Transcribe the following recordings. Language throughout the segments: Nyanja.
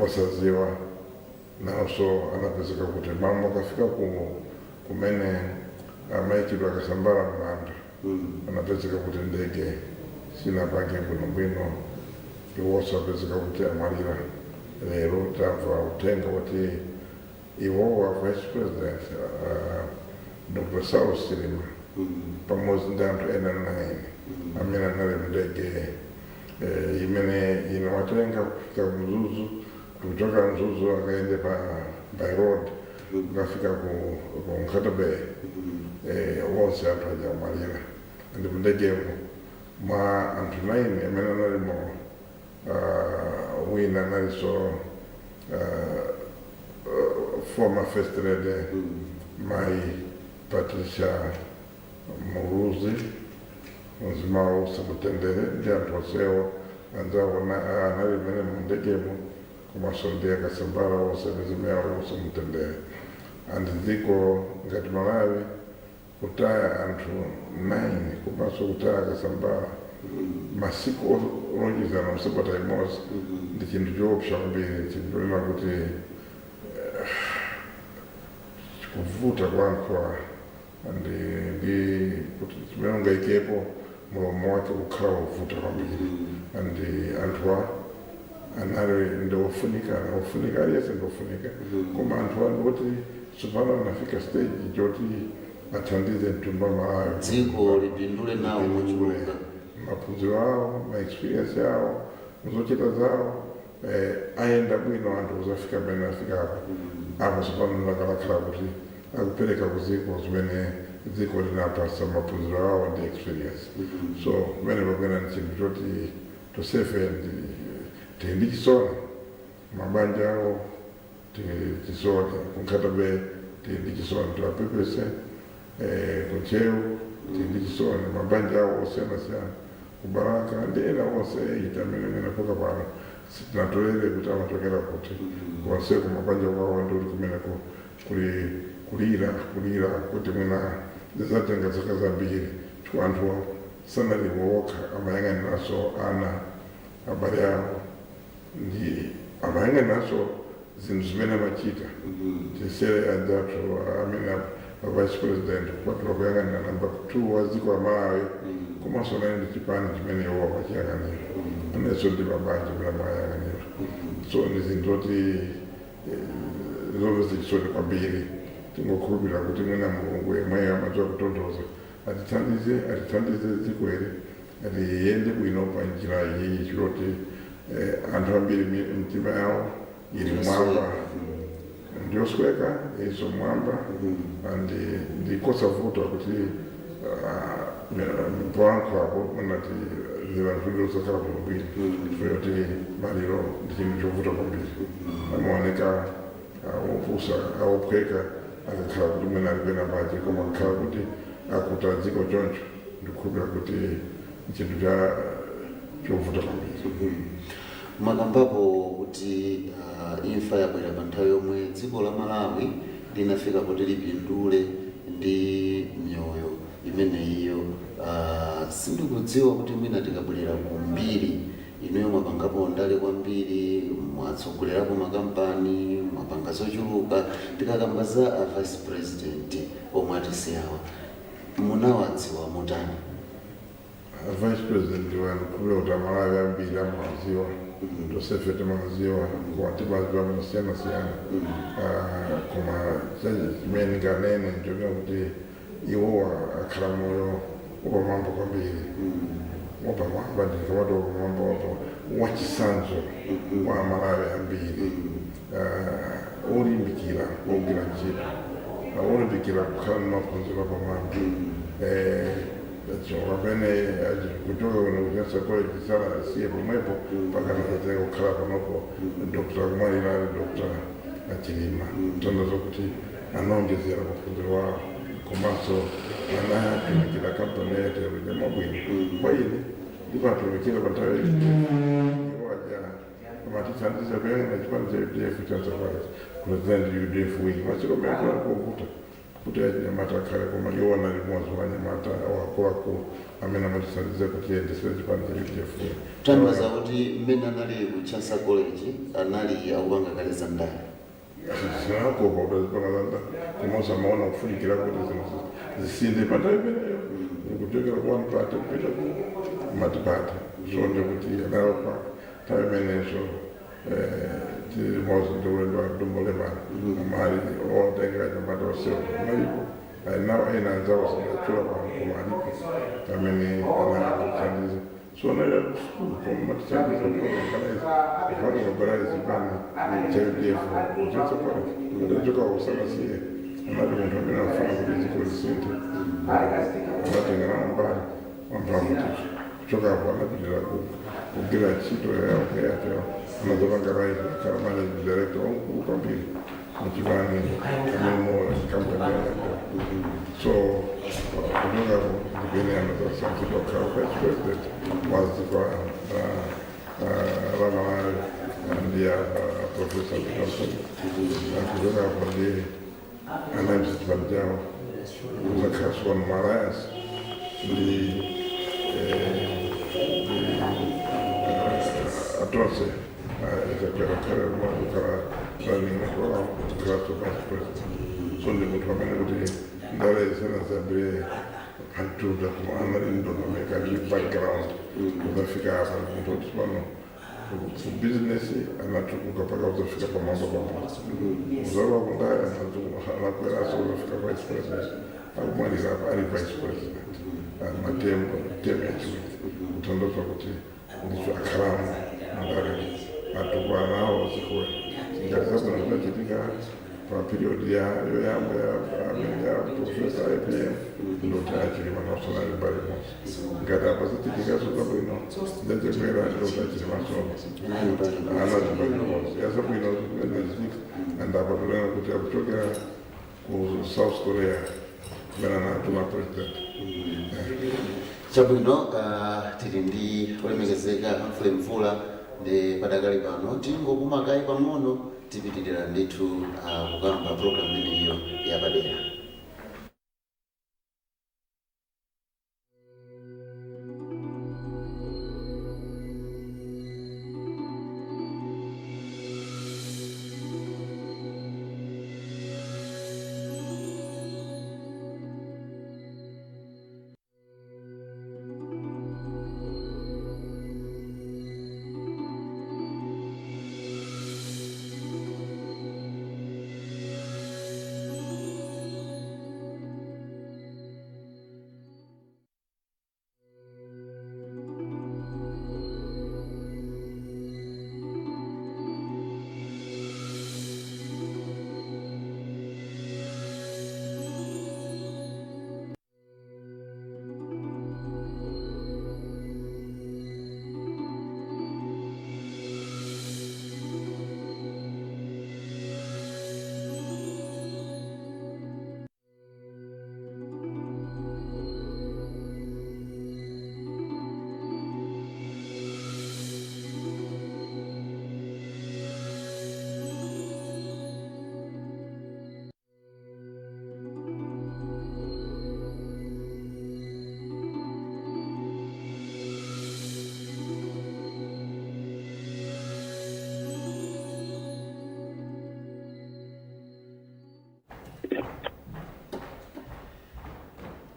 Wosaziwa nawonso anapezeka kuti mama akafika ku kumene amayikidwa Kasambala m'manda, anapezeka kuti ndege sinapange bwinobwino, iwonso apezeka kuti amwalira. Lero tamva uthenga kuti iwowa Vice President Dr. Saulos Chilima pamodzi ndi anthu ena 9 amene anali mndege imene inawatenga kufika Mzuzu, kuchoka Mzuzu akaende pa by road kukafika ku Nkhata Bay, wonse anthu aja amwalira. Ndi mndegemo mwa anthu 9 amene analimo, wina analinso former First Lady Mai Patricia Muluzi, mzimu wawo uuse mumtendere, ndi anthu onsewo anzawo anali mmene mundegemo, komanso ndi Akasambala onse, mizimu yawo iuse mumtendere. And dziko ngati Malawi kutaya anthu 9 komanso kutaya Akasambala masiku olonjezana msabata imodzi ndi chinthu choopsa kwambiri, chinthu chonena kuti kuvuta kulankhula ndi kuti chimene ungayikepo mulomo wake kukhala wovuta kwambiri. And anthuwa anali ndiofunika, ofunika, aliyense ndiofunika, koma anthuwa ndikuti tsopano anafika stage choti athandize mtundu wa Malawi. Dziko lipindule nawo mochuluka. Maphunziro awo, ma experience awo, zochita zawo, ayenda bwino anthu kuzafika pamene afikapo apo. Tsopano ndakalakhala kuti akupereka ku dziko zimene dziko linapasa, maphunziro awo ndi experience. So kumene pakwena ndi chinthu choti tonsefe tili ndi chisoni, mabanja awo tili chisoni, ku Nkhata Bay tili ndi chisoni, tiwapepese, ku Ntcheu tili ndi chisoni, mabanja awo osiyanasiyana, ku Balaka ndi ena onse 8 amene mwinapoka pano sitinatolere kuti amachokera kuti, konseko mabanja kwawo ndi kuti kumeneko kuli kulira, kulira kuti mwina zizatenga zaka zambiri, chifukwa anthu sanali wokha, amayang'aniranso ana, abale awo, ndi amayang'aniranso zinthu zimene amachita. Tisere anzathu amene a Vice President, kupatula kuyang'anira namba 2 wa dziko la Malawi, komanso anali ndi chipani chimene iwo amachiyang'anira, anenso ndi mabanja amene amayang'anira. So ndi zinthu zoti zomvetsa chisoni kwambiri. Tingokhulupirira kuti mwina Mulungu yemweyo amadziwa kutonthoza atithandize, atithandize dziko ili liyende bwino pa njira iyi, choti anthu ambiri mitima yawo ili mwamba, ndiyosweka, iso mwamba, and ndikosavuta kuti polankhulapo munati zilankhuliro zokhala bwinobwino, chifukwa choti maliro ndi chinthu chovuta kwambiri. Amaoneka opusa, aophweka akakhala kuti mwina ali pena pache, koma akakhala kuti akuta dziko choncho, ndikukhulupirira kuti chinthu cha chovuta kwambiri. Mwakambapo kuti imfa yabwera pa nthawi yomwe dziko la Malawi linafika kuti lipindule ndi miyoyo imeneyiyo. Sindikudziwa kuti mwina tikabwerera ku mbiri inuyo, mwapangapo ndale kwambiri, mwatsogolerapo makampani, mwapanga zochuluka. Tikakamba za a Vice President omwe atisiyawa, munawadziwa motani? Vice President wanu kukhulupirira kuti Amalawi ambiri amawadziwa, tonsefe timawadziwa, koma timadziwa mosiyanasiyana. Koma chimene ndinganene nchonena kuti iwowa akhala moyo wapamwamba kwambiri, wapamwamba. Ndikamati wapamwamba, wapa wachitsanzo kwa Amalawi ambiri, olimbikira kugwira ntchito, olimbikira kukhala ndi maphunziro apamwamba. Pamene kuchoka kuno ku Chancellor College sanasiye pomwepo, pakana zatenga kukhala panopo Dr. kumwalira ali Dr. Achilima, kutanthauza kuti anaonjezera maphunziro awo, komanso anatumikira kampani ya Airtel mwabwino. Kwa ine ndimatumikira pa nthawi iwo aja amatithandiza kuyang'ana chipani cha UDF, Chancellor College, president UDF wing. Masiku amene kuvuta kuti achinyamata akhale, koma iwo anali mmodzi wa anyamata wakuluakulu. Amene amatithandiza kuti tiyendesere chipani cha UDF. Tanthauza kuti mmene anali ku Chancellor College anali akupanga kale za ndale? Sinakopa kuti azipanga za ndale, komanso amaona kufunikira kuti zinthu zisinthe panthawi imeneyo, nikuchokera ku one party kupita ku multi-party. So ndikuti analopa nthawi imenenso tili limodzi ndi ulendo wa Dumbo Lemani, amali otenga anyamata onsewo analipo, ali nawo ena anzawo sindachula pano, koma alipo amene anatithandiza. So anali kusukulu koma amatithandiza kuorganize, kupanga organize chipani cha UDF ku Chancellor College. Adachoka kusanasiye, anati munthu amene afuna kuti dziko lisinthe anatenga nawo mbali wamphamvu. Kuchoka apo anapitira kugwira ntchito yawo ku Airtel, anazapanga rise akhala managing director wamkulu kwambiri muchipani amene kampani ya Airtel. So kuchoka apo ndipene anazasankhidwa kukhala vice president wa dziko la Malawi ndi ya Professor Peter. Kuchoka apo ndi anayambisa chipani chawo kuzakhala Swan Alliance ndi atonse achakwera khala kukhala running mate kukhala vice president. So ndi munthu amene kuti ndale zina zambiri pantunda, koma anali ndondomeko ndi background kuzafika apa. Munthu kuti pano ku business anatukuka paka kuzafika pamwamba pamodzi, kuzalowa kundale anakweraso kuzafika vice president, akumaliza apa ali vice president matembo temu yachiwiri, kutanthauza kuti ndicho akhalamo mundale atukwana nawo zikuwe ngati zabwino zinachitika pa period ya yoyamba ya Professor APM, ndoti achilima nawonso nali mbali imodzi. Ngati apa zachitikaso zabwino zachakwera, ndoti achilimaso anali mbali imodzi. Anali mbali imodzi yazabwino zinachitika. And apa tunena kuti akuchokera ku South Korea kumene anatuma president. Chabwino, tili ndi olemekezeka Humphrey Mvula ndi padakali pano tingopuma kaye pang'ono, tipitirira ndithu kukamba program imeneyo yapadera.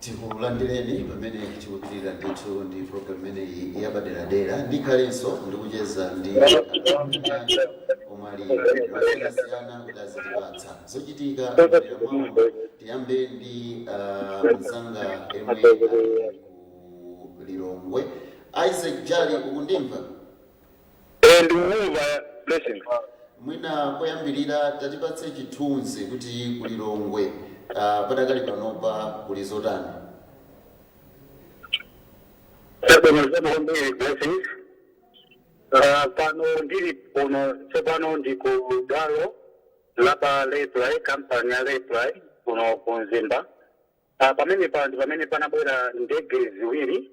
Tikulandireni pamene tikupitirira ndithu ndi program imeneyi yapaderadera. Ndikhalenso ndikucheza ndi omwe ali osiyanasiyana kuti azitipatsa zochitika m'madera mwawo. Tiyambe ndi mzanga emwe ali ku Lilongwe, Isaac Jali. Ukundimva? Ndikumva, Blessing. Mwina koyambirira tatipatse chithunzi kuti ku Lilongwe padakali panopa kuli zotani? Chabwino, zikomo kwambiri, Blessing. Pano ndili kuno tsopano ndi ku bwalo la Raiply, kampani ya Raiply kuno ku Mzimba. Pamene pa ndi pamene panabwera ndege ziwiri,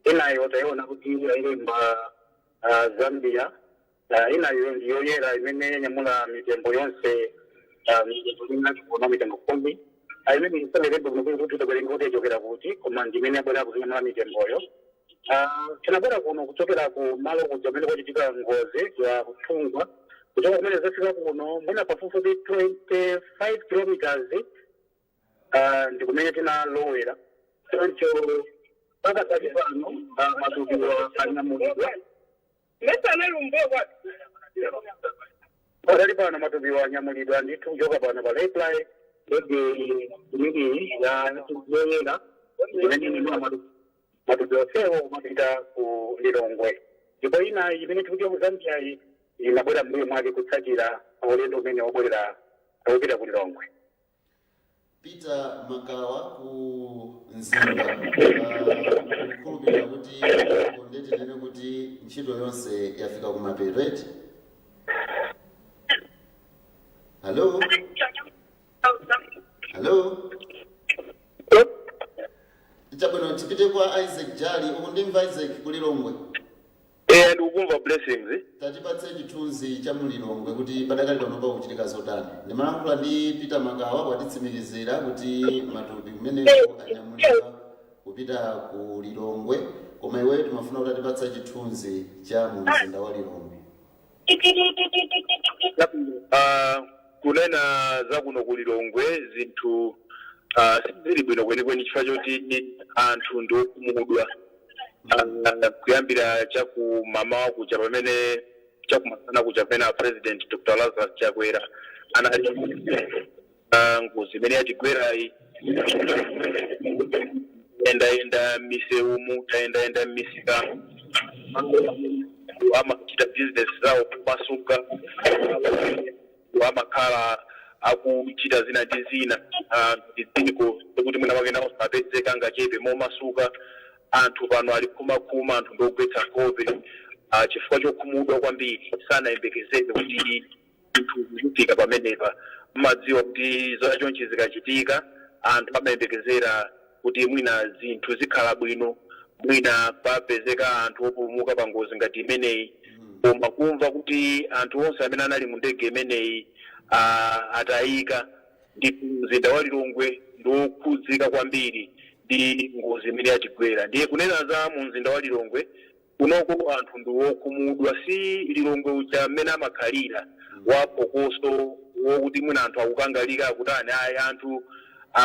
inayo tayiona kuti ayilemba Zambia, inayo ndi yoyera imene yanyamula mitembo yonse, mitembo imene kuno mitembo 10. Imene isalerembe kuno kuti tabwerenga kuti yachokera kuti, koma ndimene yabwera kuzinyamula mitemboyo. Tinabwera kuno kuchokera ku malo kuja kumene kwachitika ngozi ya kuthungwa. Kuchoka kumene zafika kuno mwina pafupifupi 25 kilometers, ndi kumene tinalowera. Choncho pakadali pano matupiwa anyamulidwa. Pakadali pano matupiwa anyamulidwa ndithu kuchoka pano pa Raiply. Ndege imeneyi ya yoyera imene inyamula matupi onsewo kumapita ku Lilongwe, ndipo ina imene tikuti ku Zambia iyi inabwera mbuyo mwake kutsatira ulendo umene wobwerera wopita ku Lilongwe. Peter Makawa ku Mzimba, kukhulupirira kuti kondetinene kuti ntchito yonse yafika kumapeto, eti? Hello, hello. Chabwino, tipite kwa Isaac Jali. Ukundimva, Isaac, kulilongwe? Eh, ndikukumva, Blessings. Tatipatse chithunzi cha mulilongwe kuti padakali pano pakuchitika zotani. Ndimalankhula ndi Peter Makawa, kwatitsimikizira kuti matupi kumeneko anyamulidwa kupita ku Lilongwe, koma iweyo timafuna kuti atipatse chithunzi cha mu mzinda wa Lilongwe. Kunena za kuno ku Lilongwe, zinthu sizili bwino kwenikweni chifukwa choti anthu ndi okhumudwa. Kuyambira chakumamawa kucha, pamene chakumasana kucha, pamene a President Dr Lazarus Chakwera anali ngozi imene yatigwerayi, tayendayenda m'misewumu, tayendayenda m'misika, amachita business zawo kumasuka, amakhala akuchita zina ndi zina dziko kuti mwina mwake nawo sapezeka ngachepe momasuka. Anthu pano ali khumakhuma, anthu ndiogwetsa nkhope chifukwa chokhumudwa kwambiri. Sanayembekezere kuti zinthu zikufika pamenepa. Mmadziwa kuti zachonchi zikachitika, anthu amayembekezera kuti mwina zinthu zikhala bwino, mwina papezeka anthu opulumuka pa ngozi ngati imeneyi, koma kumva kuti anthu onse amene anali mu ndege imeneyi atayika, ndi mzinda wa Lilongwe ndiwokhudzika kwambiri ndi ngozi imene yatigwera. Ndiye kunena za mu mzinda wa Lilongwe kunoko, anthu ndi wokhumudwa. Si Lilongwe uja mmene amakhalira waphokoso, wokuti mwina anthu akukangalika, akutani, ayi. Anthu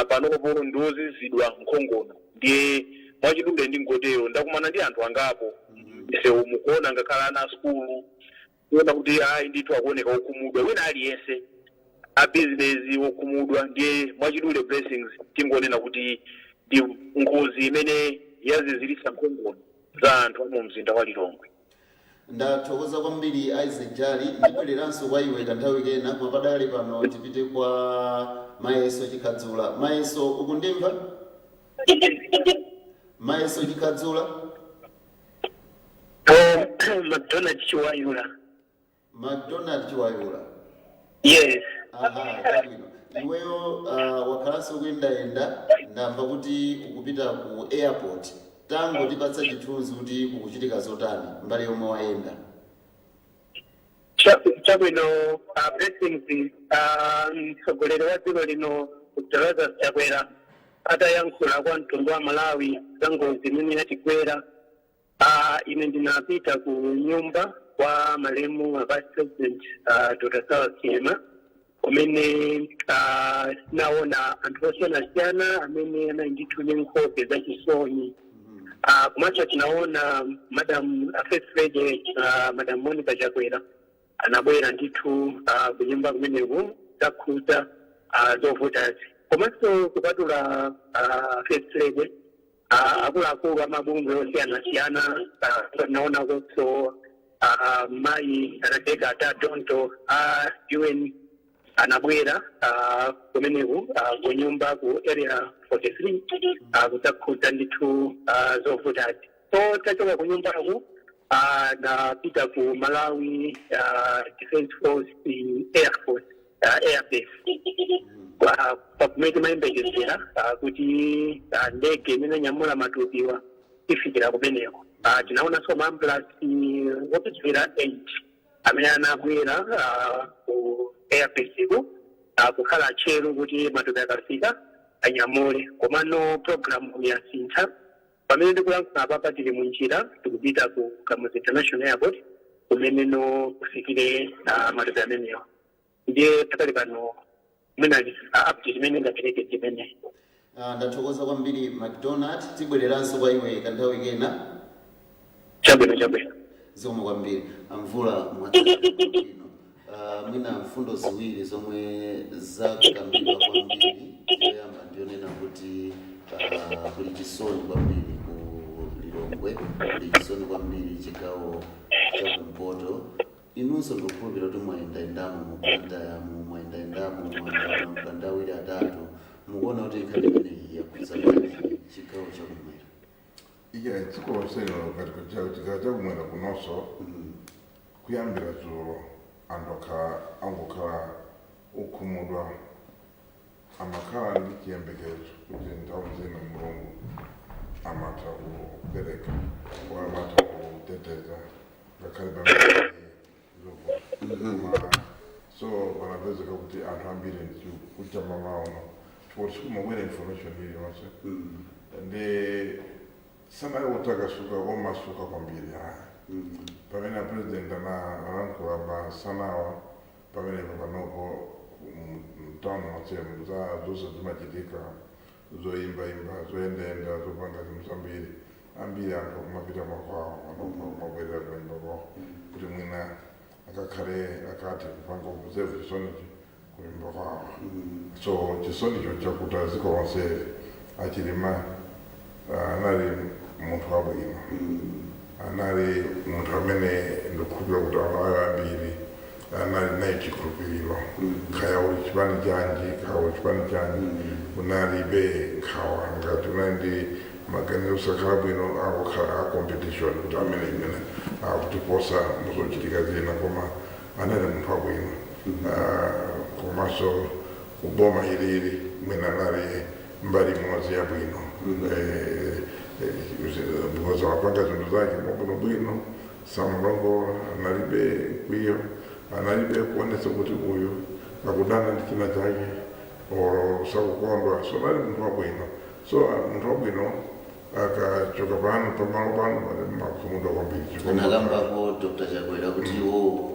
panopo ndiwozizidwa nkhongono. Ndiye mwachidule ndi ngotero, ndakumana ndi anthu angapo msewu, mukuona ngakhale ana a sukulu, kuona kuti ayi ndithu akuoneka okhumudwa, wina aliyense, a bizinesi wokhumudwa. Ndiye mwachidule, Blessings, tingonena kuti ndi ngozi imene yaziziritsa nkhongono za anthu amu mzinda wa Lilongwe. Ndathokoza kwambiri, Isaac Jali. Ndibwereranso kwa iwe kanthawi kena, koma padakali pano tipite kwa Mayeso Chikhadzula. Mayeso, ukundimva, Mayeso Chikhadzula? McDonald Chiwayula. McDonald Chiwayula. Yes. Aha, chabwino. Iweyo wakhalanso kuyendayenda, ndamva kuti ukupita ku airport. Tangotipatsa chithunzi kuti kukuchitika zotani mbali yomwe wayenda. Chabwino, Blessings. Mtsogoleri wa dziko lino Dr Lazarus Chakwera atayankhula kwa mtundu wa Malawi za ngozi imene yatigwera, ine ndinapita ku nyumba kwa malemu wa Vice President Dr Saulos Chilima, kumene naona anthu osiyanasiyana amene anali ndithu ndi nkhope zachisoni. Komanso tinaona Madam First Lady, Madam Monica Chakwera, anabwera ndithu kunyumba kumeneku zakhuza zovutazi. Komanso kupatula First Lady, akuluakulu amabungwe osiyanasiyana, tinaonakonso mayi Rebecca Adonto a UN anabwera kumeneku, kunyumba ku Area 43, kudzakhuza ndithu zovutazi. So tachoka kunyumbaku, napita ku Malawi Defense Force Air Force Air Base, pamene timayembekezera kuti ndege imene nyamula matupiwa ifikira kumeneko. Tinaonanso maambulansi opitirira 8 amene anabwera ku airbase ku kukhala tcheru kuti matupi akafika. Anyamule. Komano program yasintha. Pamene ndikulankhula apapa, tili munjira, tikupita ku Kamuzu International Airport, kumeneno kufikire matupi amenewo. Ndiye pakali pano mwina update imene ngapereke chimene. Ndathokoza kwambiri, McDonald. Tibwereranso kwa iwe kanthawi kena. Chabwino, chabwino. Zikomo kwambiri, Amvula. Mwatsino mwina mfundo ziwiri zomwe zakambidwa kwambiri. Yoyamba ndiyonena kuti kuli chisoni kwambiri ku Lilongwe, kuli chisoni kwambiri chigawo chakumpoto. Inunso ndikukhulupirira kuti mwayendayendamo mu Blantyre, mwayendayendamo, mwayenda awiri atatu, mukuona kuti nkhani imeneyi yakhudza bwanji chigawo chakumwera? Iya, dziko lonse lino, kati chigawo chakumwera kunonso, kuyambira dzulo anthu akhala angokhala okhumudwa. Amakhala ndi chiyembekezo kuti nthawi zina Mulungu amatha kupereka or amatha kuteteza ngakhale pamene zovuta. So panapezeka kuti anthu ambiri kucha mamaono, chifukwa sikumabwera information iliyonse, ndi sanali kutakasuka omasuka kwambiri haya. Pamene president analankhula masanawa, pamenepo panopo mtown monsemu za zonse zimachitika, zoyimbayimba, zoyendayenda, zopanga zinthu zambiri, ambiri anthu kumapita makwawo panopo, kumabwerera kumayimba kwawo kuti mwina akakhale akathe kupanga observe chisonicho kunyumba kwawo. So chisonicho chakuta dziko lonse. Achilima anali munthu wabwino, anali munthu amene ndikukhulupirira kuti Amalawi ambiri anali naye chikhulupiriro. Kaya uli chipani chanji, kaya uli chipani chanji, unalibe nkhawa ngati unali ndi maganizo osakhala bwino akukhala a competition kuti amene imene akutiposa muzochitika zina, koma anali munthu wabwino. Komanso kuboma ilili mwina anali mbali imodzi yabwino, because amapanga zinthu zake mwabwinobwino, samalongola, analibe mkwiyo, analibe kuonetsa kuti uyu akudana ndi china chake or sakukondwa. So anali munthu wabwino. So munthu wabwino akachoka pano, pamalo pano makhumudwa kwambiri. Anakambapo Dr Chakwera kuti iwo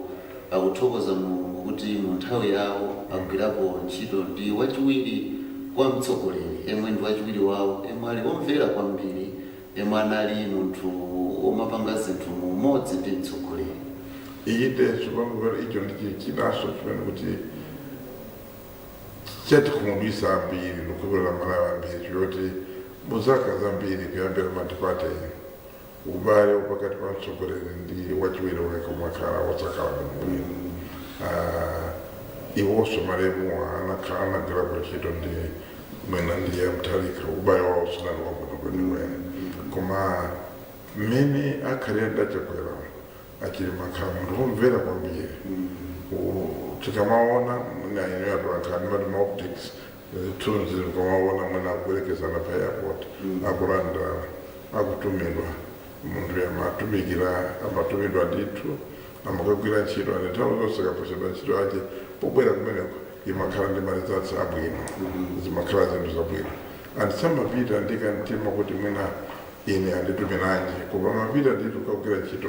akuthokoza Mulungu kuti mu nthawi yawo agwirapo ntchito ndi wachiwiri kwa mtsogoleri, yemwe ndi wachiwiri wawo, yemwe ali omvera kwambiri, yemwe anali munthu womapanga zinthu mu umodzi ndi mtsogoleri. Inde, tsopano icho ndi chinaso chimene kuti chatikhumudwisa ambiri, ndikukhulupirira Malawi ambiri, choti muzaka zambiri kuyambira multiparty, ubale pakati pa mtsogoleri ndi wachiwiri wake umakhala wosakhala bwinobwino. Iwonso malemu anagwirapo ntchito ndi mwina ndiye Mutharika, ubale wawo sunali wabwino kwenikweni. Koma mmene akhalira ndi Achakwera, Achilima akhala munthu womvera kwambiri. Tikamaona mwina ino atolankhani mati ma optics, zithunzi, ukamaona mwina akuperekezana pa airport, akulandana, akutumidwa, munthu amatumikira, amatumidwa ndithu, amakagwira ntchito, ane nthawi zonse kaposedwa ntchito ake, pobwera kumeneko imakhala ndi ma results abwino, zimakhala zinthu zabwino. Andisamapita ndikamtima kuti mwina ine anditumiranji, koma amapita ndithu kukagwira ntchito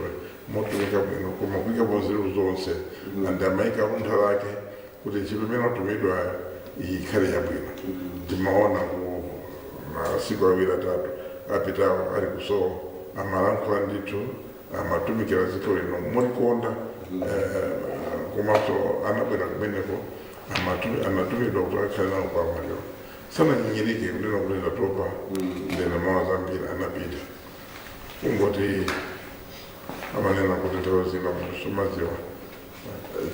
motumika bwino, koma kuyikapo nzeru zonse, and amayika luntha lake kuti ntchito imene atumidwayo ikhale yabwino. Timaona ku masiku awiri atatu apitawo ali kusowa, amalankhula ndithu, amatumikira dziko lino molikonda. Komanso anabwera kumeneko, anatumidwa kuti akhale nawo kwa amaliro, sananyinyirike kunena kuti ndatopa, ndena mawa zambiri, anapita. Kungoti amanena kuti nthawi zina munthu sumadziwa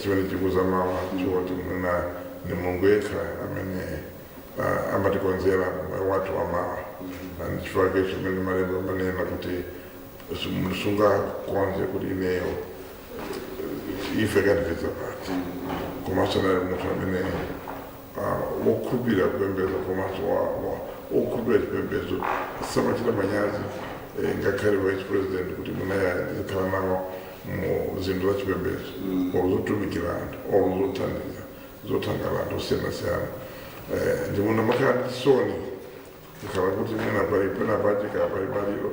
chimene chikuza mawa, choti mwina ni Mulungu yekha amene amatikonzera moyo wathu wa mawa. Chifukwa chimene malemba amanena kuti munthu sungakonze kuti ineyo ife katipedza pati. Komanso anali munthu amene wokhulupirira kupembedza, komanso wokhulupirira chipembedzo, samachita manyazi, ngakhale vice president kuti munaya ndizikhala nawo mu zinthu za chipembedzo or zotumikira anthu or zothandiza, zothangala anthu osiyanasiyana. Ndi munthu amakhala ndi chisoni kukhala kuti mwina pali pena pachika pali maliro,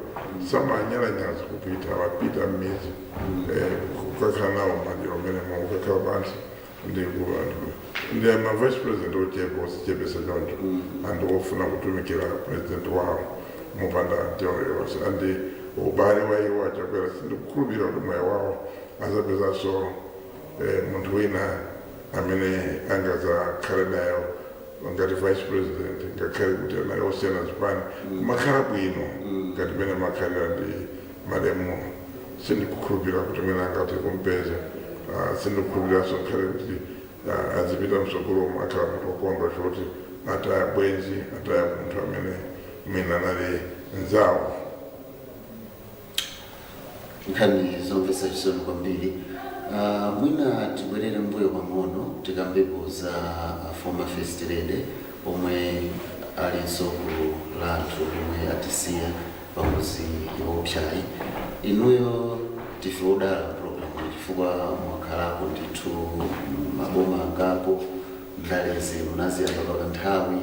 samanyalanyaza kupita, amapita m'mizi kukakhala nawo maliro menemo, kukakhala pansi ndi ma vice president ochepa osichepesa choncho, anthu ofuna kutumikira president wawo mopanda yonse. Andi ubale wa iwo aChakwera, sindikukhulupirira kuti moyo wawo azapezanso munthu wina amene angazakhale nayo ngati vice president, ngakhale kuti anali osiyana zipani, kumakhala bwino ngati mene makhalira ndi malemu. Sindikukhulupirira kuti mwina angathe kumpeza. Sindikukhulupiriranso ngakhale kuti azipita msogolomo akhala munthu okondwa choti ataya bwenzi, ataya munthu amene mwina anali nzawo. Nkhani zomvetsa chisoni kwambiri. Mwina tibwerere mbuyo pang'ono, tikambepo za former first lady omwe alinso gulu la anthu omwe atisiya pangozi yoopsayi. Inuyo tife odala program chifukwa mwakhalako ndithu maboma angapo, ndalezi munaziyamba pakanthawi.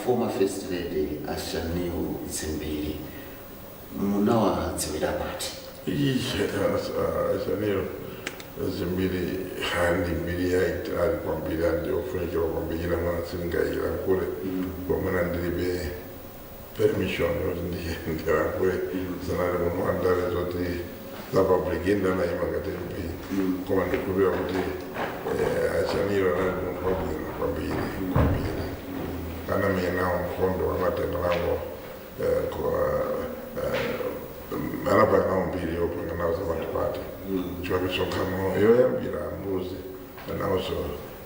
Former first lady a Shanil Dzimbiri munawadziwira pati? Shanil Dzimbiri handi mbiri yaitali kwambiri, andi ofunikira kwambiri. Mwana sindingayilankhule pomwena ndilibe permission yoti ndilankhule. Sanali munthu wandale zoti za public, inde anayima ngati MP, koma ndikukhulupirira kuti a Shanil anali munthu wabwino kwambiri kwambiri. Anamenya nawo nkhondo, amatenga nawo anapanga nawo mbiri yopanga nawo za multiparty, chifukwa misonkhano yoyambira mbuzi nawonso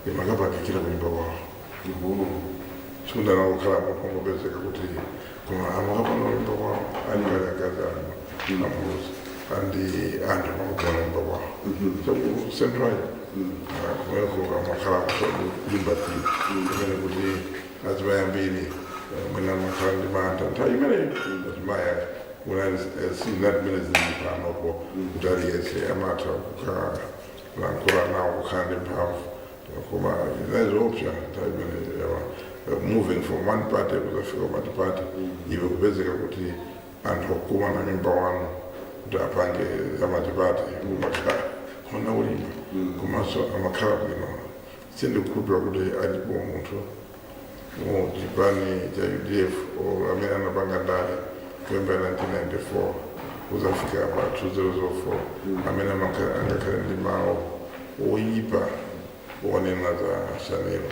imakapangikira kunyumba kwawo. Sikundana kukhala munthu ongopezeka kuti, koma amakapanga kunyumba kwawo ali pali akazi ambuzi andi anthu amakapanga kunyumba kwawo so ku Central kumweko amakhala kuimba ti kumene kuti azimayi ambiri mwina amakhala ndi mantha nthawi imeneyo. Azimayi unali sinati mene zili panopo kuti aliyense amatha kukalankhula nawo, kukhala ndi mphamvu, koma inazoopsa nthawi imene moving from one party kuzafika ku party, iwe kupezeka kuti anthu akumana nyumba wanu kuti apange za multiparty, kumakhala kona ulima, komanso amakhala bwino. Sindikukhulupirira kuti alipo munthu mu chipani cha UDF or amene anapanga ndale kuyambira 1994 kuzafika pa 2004 amene angakhale ndi mawu oyipa onena za Shanil.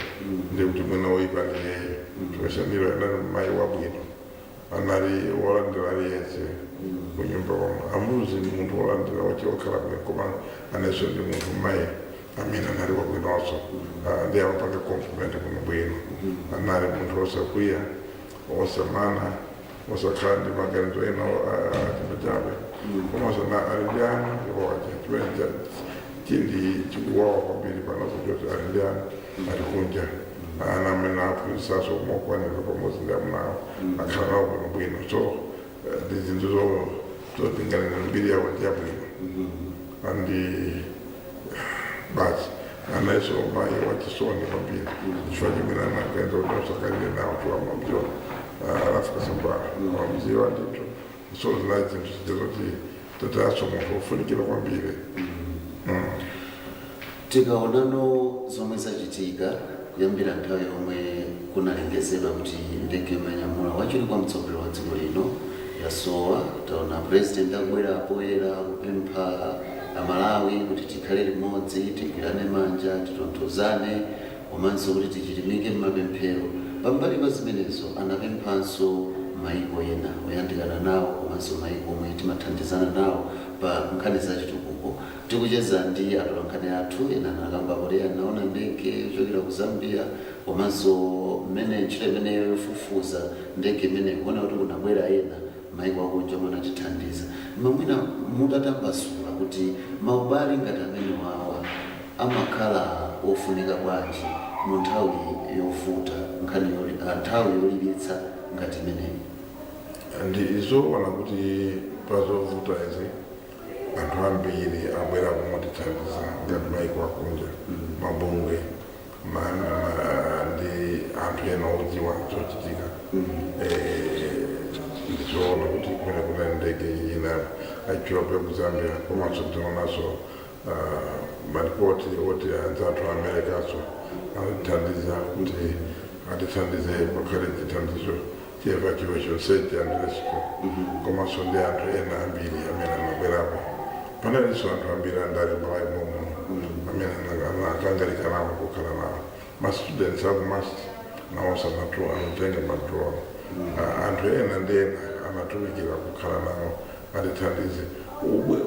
Ndi kuti mwina oyipa ndi yeyo, chifukwa Shanil anali mayi wabwino, anali wolandira aliyense kunyumba kwamwe. Ambuzi ndi munthu wolandira wache, wakhala bwino, koma anenso ndi munthu mayi amene anali wabwinonso. Ndi amapanga compliment bwino bwino. Anali munthu osakwiya, osamana, osakhala ndi maganizo ena achabechabe, komanso ali ndi ana iwowacha. Chimene chindi chikuwawa kwambiri panopo choti ali ndi ana ali kunja, ana amene aphunzisaso mokwanira pamodzi ndi amunawo, akhala nawo bwino bwino. So ndi zinthu zotinganira mbiri yawo ndi yabwino andi basi. Anaiso mayi wachisoni kwambiri chifukwa chimene anagenza kuti osakalire nawo chiwamamziwa Rafika Sambala wamziwa ndithu. So zinali zinthu zija zoti tataso munthu ofunikira kwambiri. Tikaonano zomwe zachitika kuyambira nthawi yomwe kunalengezedwa kuti ndege yomanyamula wachiwiri kwa mtsogoleri wa dziko lino yasowa, taona president akubwera poyera kupempha Amalawi kuti tikhale limodzi, tigwirane manja, titonthozane, komanso kuti tichilimike m'mapemphero. Pambali pa zimenezo anapemphanso maiko ena oyandikana nawo komanso maiko omwe timathandizana nawo pa nkhani za chitukuko. Tikucheza ndi atolankhani athu ena anakamba kuti anaona ndege yochokera ku Zambia, komanso mmene ntchito imeneyo yofufuza ndege imeneyo kuona kuti kunabwera ena maiko akunja omwe anatithandiza. Mamwina mutatambasula kuti maubale ngati amene wawa amakhala ofunika bwanji mu nthawi yovuta, nkhani nthawi yolilitsa ngati imeneyi? Ndi izoona kuti pazovuta izi anthu ambiri abwera kumotithandiza ngati maiko akunja, mabungwe ndi Anthu ena odziwa zochitika. Ndizoona kuti kumene kuna ndege ina achilope ku Zambia, komanso ndionaso maripoti oti anzathu Amerikaso anatithandiza kuti atithandize pakhale chithandizo cha evacuation, search and rescue, komanso ndi anthu ena ambiri amene anabwerapo. Panalinso anthu ambiri andali Malawi momuno amene anakangalika nawo kukhala nawo. Ma students aku MUST nawonso anatenga ma drone. Anthu ena ndi ena anatumikira kukhala nawo atithandize.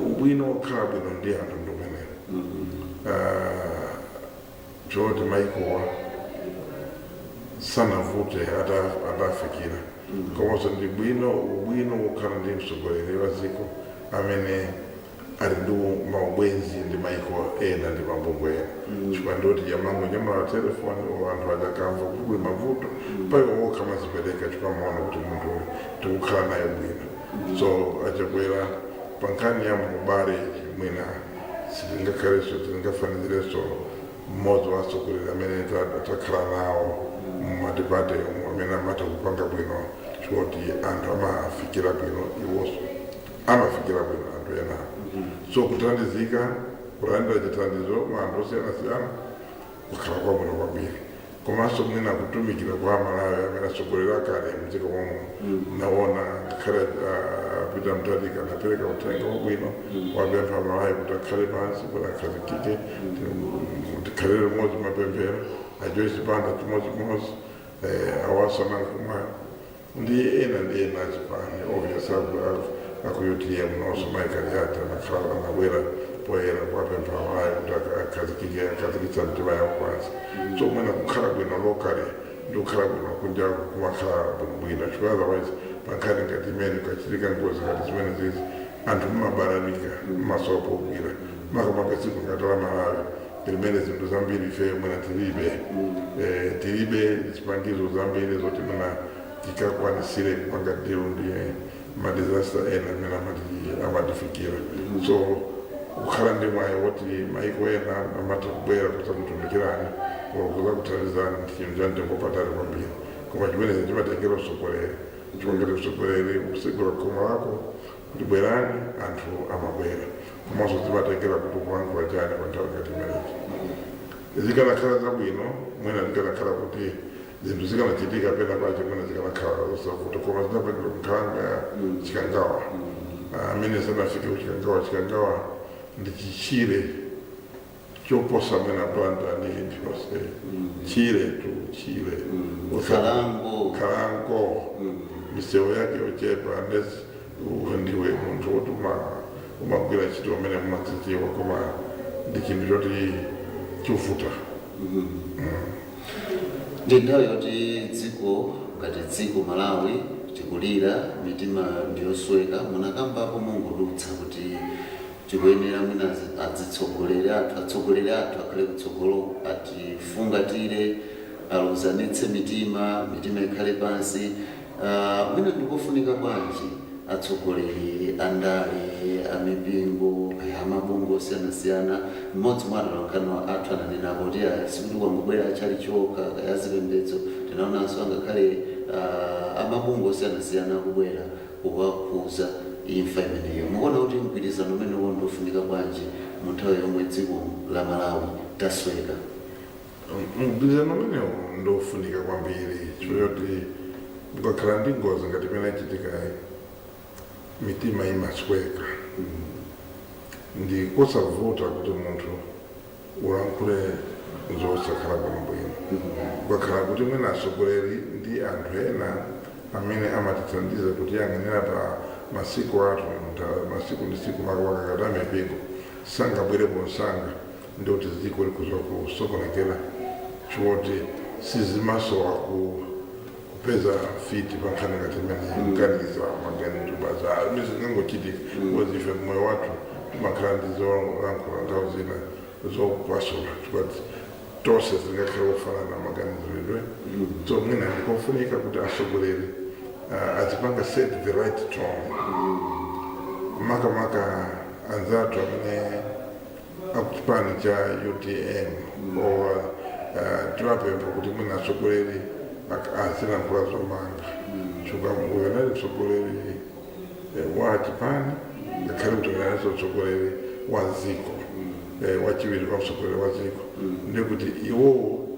Ubwino wokhala bwino ndi anthu ndi umenewo, choti maikowa sanavute atafikira. Komanso ndi bwino, ubwino wokhala ndi mtsogoleri wa dziko amene ali ndi maubwenzi ndi maiko ena ndi mabungwe ena, chifukwa ndoti yamango nyamula telefoni o anthu ajakamva kuti kuli mavuto, paiwo wokha mazipereka chifukwa maona kuti munthu uyu tikukhala naye bwino. So aChakwera pa nkhani ya mubale, mwina sitingakhalenso, tingafananizirenso mmodzi wa atsogoleri amene takhala nawo mumadebate omwe amene amatha kupanga bwino, choti anthu amafikira bwino, iwonso amafikira bwino anthu ena. So kuthandizika, kulandira chithandizo mwa anthu osiyanasiyana kukhala kwabwino kwambiri. Komanso mwina kutumikira kwa Malawi amene atsogoleri akale mdziko momwe naona ngakhale Peter Mutharika anapereka uthenga wabwino, wapempha Malawi kuti akhale pansi, kuti akhazikike, tikhalire limodzi mapemphero. A Joyce Banda chimodzimodzi, awaso Nankhumwa ndi ena ndi ena achipani, obvious aku UTM nonso Michael Yata anakhala anabwera poyera kuwapempha Malawi kuti akhazikike, akhazikitsa mtima yawo pansi. So mwina kukhala bwino locally ndi kukhala bwino kunja kumakhala bwinobwino, chifukwa otherwise pankhani ngati imene kukachitika ngozi ngati zimene zizi, anthu mumabalalika, mumasowa pogwira, makamaka dziko ngati la Malawi limene zinthu zambiri ife mwina tilibe, tilibe zipangizo zambiri zoti mwina tikakwanisire kupanga deal ndi ma disaster ena amene amatifikira. So kukhala ndi mwayi woti maiko ena amatha kubwera kudzakutumikirani or kudzakuthandizani ndi chinthu cha mtengo wapatali kwambiri. Koma chimenechi chimatengera utsogoleri, chifukwa ngati utsogoleri ukusegula khomo lako kuti bwerani, anthu amabwera. Komanso zimatengera kuti ukulankhula chani pa nthawi ngati imeneyi. Zikanakhala zabwino mwina zikanakhala kuti zinthu zikanachitika pena pache, mwina zikanakhala zosavuta, koma zinapangidwa kunkhalango ya Chikangawa. Amene sanafike kuChikangawa, Chikangawa ndi chichire choposa mwina Blantyre ndi ndiyonse chire tu chire. Nkhalango. Nkhalango, misewu yake yochepa, unless ndiwe munthu woti umagwira ntchito umene mumadzidziwa, koma ndi chinthu choti chovuta. Ndi nthawi yoti dziko ngati dziko Malawi tikulira, mitima ndiyosweka. Munakambapo mongodutsa kuti tikuyenera mwina adzitsogoleri athu, atsogoleri athu akhale kutsogolo, atifungatire, aluzanitse mitima, mitima ikhale pansi. Mwina ndikofunika bwanji atsogoleri andale, amipingo, amabungwe osiyanasiyana? Mmodzi mwa atolankhani athu ananena kuti ayi, sikuti kwangobwera achali chokha kaya zipembedzo, tinaonanso angakhale amabungwe osiyanasiyana akubwera kukakhuza imfa imeneyo. Mukuona kuti mgwirizano umenewo ndofunika bwanji mu nthawi yomwe dziko la Malawi tasweka? Mgwirizano umenewo ndofunika kwambiri, chifukwa choti mukakhala ndi ngozi ngati imene ichitikayi, mitima imasweka. Ndi kosavuta kuti munthu ulankhule zosakhala bwinobwino. Kukakhala kuti mwina atsogoleri ndi anthu ena amene amatithandiza kutiyang'anira pa masiku athu, masiku ndi siku, makamaka ngati amipingo sangabwerepo msanga, ndi kuti dziko likuza kusokonekera, choti sizimasowa kupeza mfiti pa nkhani ngati imene, kuganiza maganizo baza mizingangochitika, because ife moyo wathu timakhala ndi zolankhula nthawi zina zopasula, chifukwa tonse zingakhale kufanana maganiziridwe. So mwina ndikofunika kuti atsogoleri azipanga set the right tone, makamaka anzathu amene akuchipani cha UTM or tiwapempha kuti mwina atsogoleri Azilankhula zomanga chifukwa uyo anali mtsogoleri wa chipani, ngakhale kuti analinso mtsogoleri wa dziko, wachiwiri kwa mtsogoleri wa dziko. Ndikuti iwowo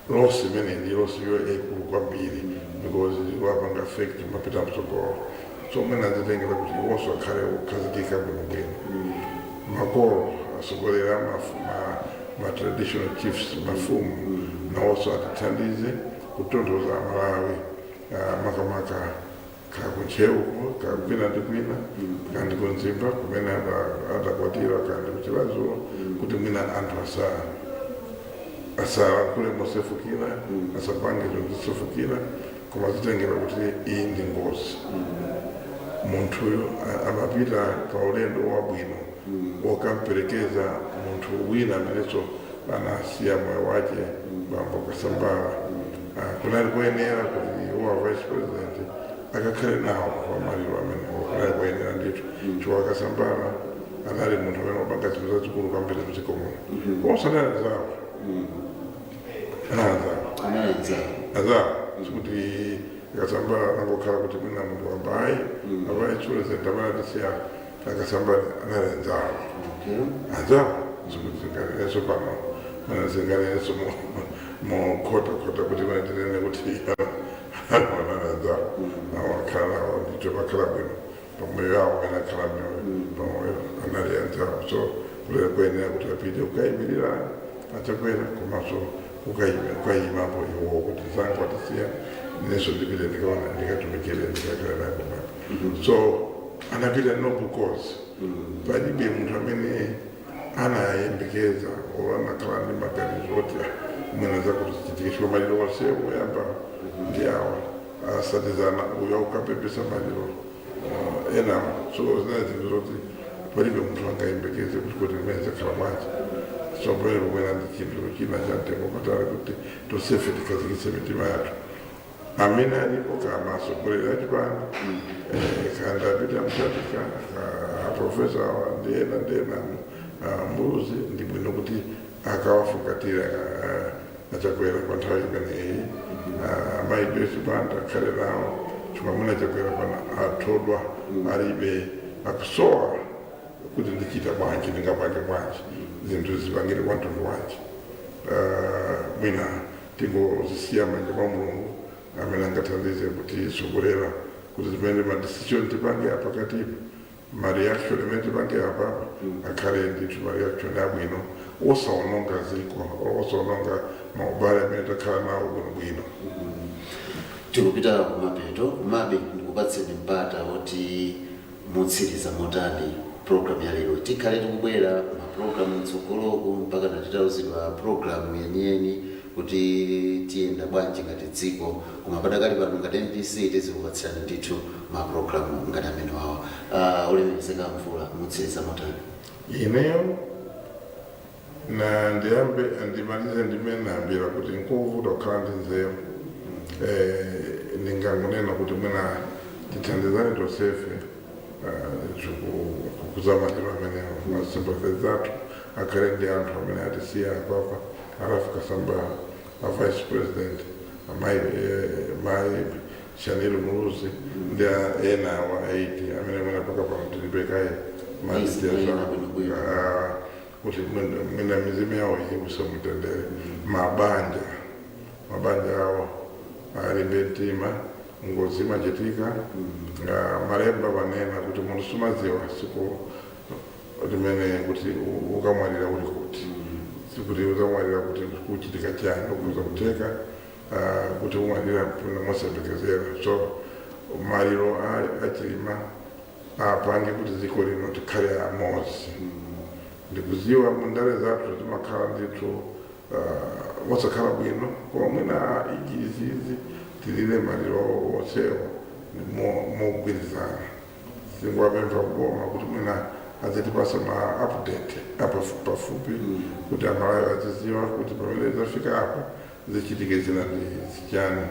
loss imene ndi loss yo yaikulu kwambiri because wapanga affect mapita mtsogolo. So mwina azitengera kuti iwonso akhale okhazikika bwinobwino. Makolo, atsogoleri ma traditional chiefs, mafumu, nawonso atithandize kutonthoza Amalawi, makamaka kakuNtcheuko, kakwina ndi kwina, kandi kuMzimba kumene adakwatira, kandi kuChiradzulu, kuti mwina anthu asalankhule mosefukira, asapange zinthu zosefukira, koma zitengera kuti iyi ndi ngozi. Munthuyo amapita pa ulendo wabwino wokamperekeza munthu wina amenenso anasiya moyo wake, bambo Kasambala. Kunali kuyenera kuti iwo vice president akakhale nawo pamaliro amenewo, kunali kuyenera ndithu, chifukwa Kasambala anali munthu amene wapanga zinthu zazikulu kwambiri mdziko muno. Komanso anali anzawo, anali anzawo. Anali anzawo. Anzawo, sikuti Akasambala anangokhala kuti mwina munthu wambayi, a vice president amene atisiya Akasambala anali anzawo. Anzawo, sikuti zinganenenso pano, mana zinganenenso mokhotakhota kuti mana tinene kuti anali anzawo. Awakhala nawo ndithu, bakhala bwino pamoyo yawo, amene akhala mioyo pamoyo anali anzawo. So kulera kuyenera kuti apite kukayimirira aChakwera, komanso kukayimapo iwo kuti zangu atisiya, nenso ndipite ndikaona, ndikatumikire, ndikakhala naye pomwepo. So anapita noble cause. Palibe munthu amene anayembekeza or anakhala ndi maganizo oti mwina zakuti zichitike, chifukwa maliro onse oyamba ndi awa asatizana, uyo ukapepesa maliro enawa. So zinali zinthu zoti palibe munthu angayembekeze kuti zimene zakhala bwanji. So pamene pomwena ndi chinthu china cha mtengo patali kuti tonsefe tikhazikitse mitima yathu amene alipo, kama atsogoleri achipani, kandi apita Mutharika, aprofesa awa ndi ena ndi ena, Muluzi, ndi bwino kuti akawafungatira aChakwera kwa nthawi imeneyi. Amayi Joyce Banda akhale nawo, chifukwa mwina Chakwera pano athodwa, alibe, akusowa kuti ndichita bwanji, ndingapange bwanji, zinthu zipangire kwa mtundu wanji. Mwina tingozisiya manja mwa Mulungu amene angathandize kutisogolera kuti zimene ma decision tipange apa pakatipa, ma reaction imene tipange apapa, akhale ndithu ma reaction abwino, osaononga ziko, osaononga maubale amene takhala nawo bwinobwino. Tikupita kumapeto, komabe ndikupatseni mpata woti mutsiriza motani program ya lero. Tikhale tikubwera mapulogalamu mtsogoloku mpaka natitauzidwa program yeniyeni kuti tiyenda bwanji ngati dziko, koma padakali pano ngati MBC tizikupatsirani ndithu mapulogalamu ngati amene wawa. Olemekezeka Mvula, mutsiriza motani? Ineyo na ndiyambe ndimalize ndimene nayambira kuti nkovuta kukhala ndi nzeru. Ndingangonena kuti mwina tithandizane tonsefe kuzamaliro amenewo. Ma sympathy zathu akhale ndi anthu amene atisiya apapa, a Ralph Kasambara, a vice president, amayi, mayi Shanil Muluzi, ndi ena awa 8 amene mwina paka pano tilibe kaye ma details Mayina awo. Bwinobwino. Kuti mwina mizimu yawo iwuse mutendere, mabanja awo alimbe mtima. Ngozi imachitika. Malemba panena kuti munthu sumadziwa siku limene kuti ukamwalira uli kuti, sikuti ukamwalira kuti kuchitika chani, ukuza kuteka kuti umwalira pano mosayembekezera. So maliro aChilima apange kuti dziko lino tikhale amodzi. Ndikuziwa mundale zathu zimakhala ndithu mosakhala bwino, koma mwina izizi tilile maliro onsewo mogwirizana. Singwapempha kuboma kuti mwina azitipasa ma update apa pafupi kuti Amalawi aziziwa kuti pamene zafika apa zichitike zina ndi zichani,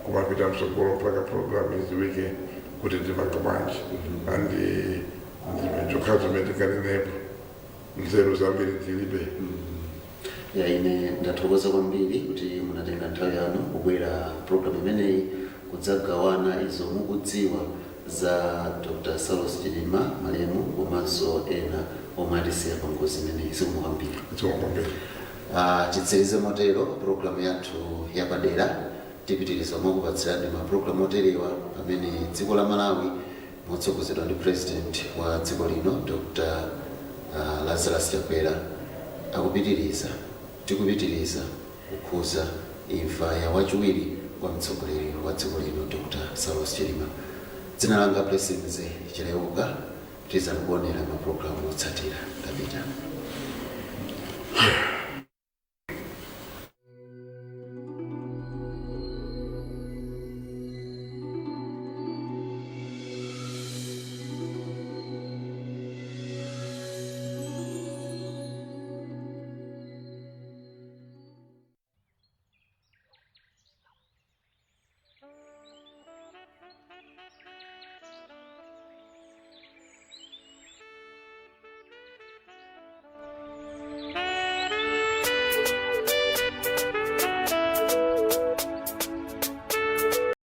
kumapita msogolo mpaka program iziwike kuti tipanga bwanji. Andi ndime chokhazo zimene tikanenepo, nzeru zambiri tilibe. Ya, ine ndathokoza kwambiri kuti munatenga nthawi yanu kubwera program imeneyi kudzagawana izo mukudziwa za Dr. Saulos Chilima malemu komanso ena omwe atisiya pa ngozi imeneyi. Zikomo kwambiri. Zikomo kwambiri. Titsirize motero programu yathu yapadera. Tipitiriza mwakupatsirani mapulogalamu oterewa pamene dziko la Malawi motsogozedwa ndi President wa dziko lino Dr. Lazarus Chakwera akupitiriza, tikupitiriza kukhuza imfa ya wachiwiri kwa mtsogoleri wa dziko lino Dr. Saulos Chilima. Dzina langa Blessings Chileuka. Tizani kuonera mapulogalamu otsatira. Ndapita.